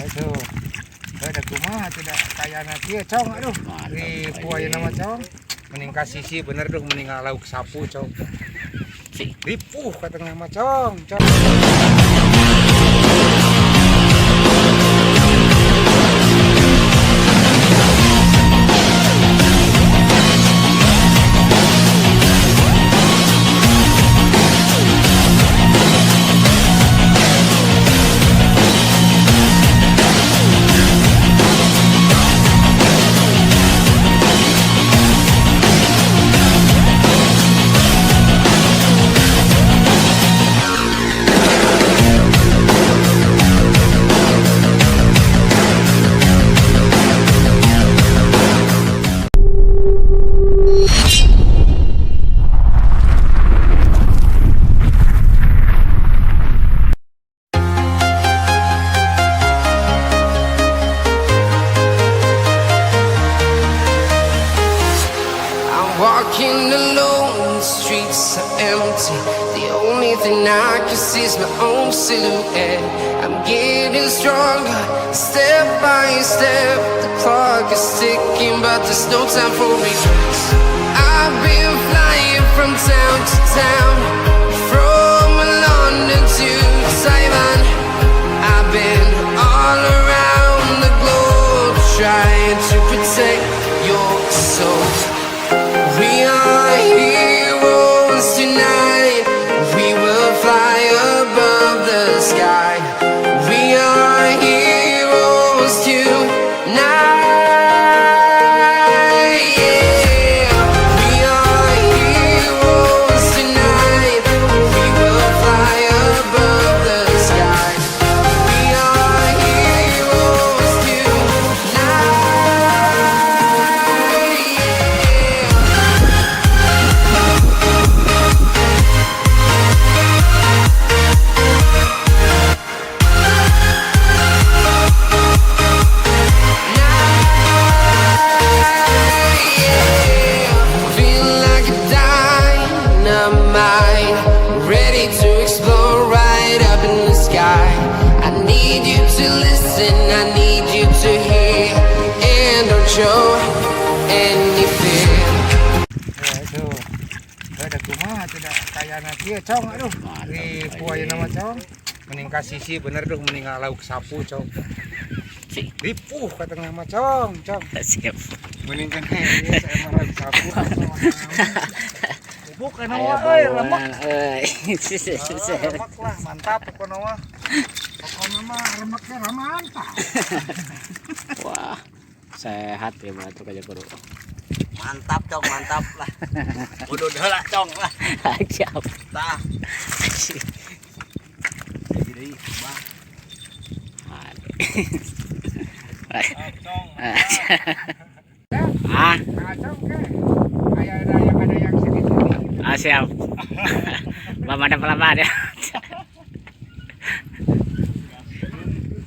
Itu. Ada kumaha tidak kayana kieu, Cong, aduh. Ripuh ayeuna mah, Cong. Mending ka sisi bener duh, mending lauk sapu, Cong. Ripuh ka tengah mah, Cong, Cong. I'm walking alone, the streets are empty. The only thing I can see is my own silhouette. I'm getting stronger, step by step. The clock is ticking, but there's no time for regrets. I've been flying from town to town, from London to Taiwan. I've been all around the globe trying to protect your soul. We are heroes tonight. We will fly above the sky. We are heroes tonight. Yeah. We are heroes tonight. We will fly above the sky. We are heroes tonight. Yeah. Feel like a dynamite, ready to explode right up in the sky. I need you to listen, I need you to hear, and don't show any fear. Ya, itu. Ada kumaha tidak kayana kieu, Cong, aduh. Ripuh ayeuna mah, Cong. Mending ka sisi bener duh, mending lauk sapu, Cong. Ripuh ka tengah mah, Cong, Cong. Siap. Mending kan ieu saya mah lauk sapu. Bubuk kana Aya mah euy, remek. balongan euy. Ah, remek lah, mantap pokoknya mah. Pokoknya mah remeknya mantap. Wah, sehat ya batur kaja guru. Mantap, Cong, mantap lah. Udah udah lah, Cong, lah. Siap. Tah. Jadi, bah. Aduh. Cong. Ah, Nah, Cong ke. Aya ada yang sedih. Ah, siap. Belum ada pelamar ya.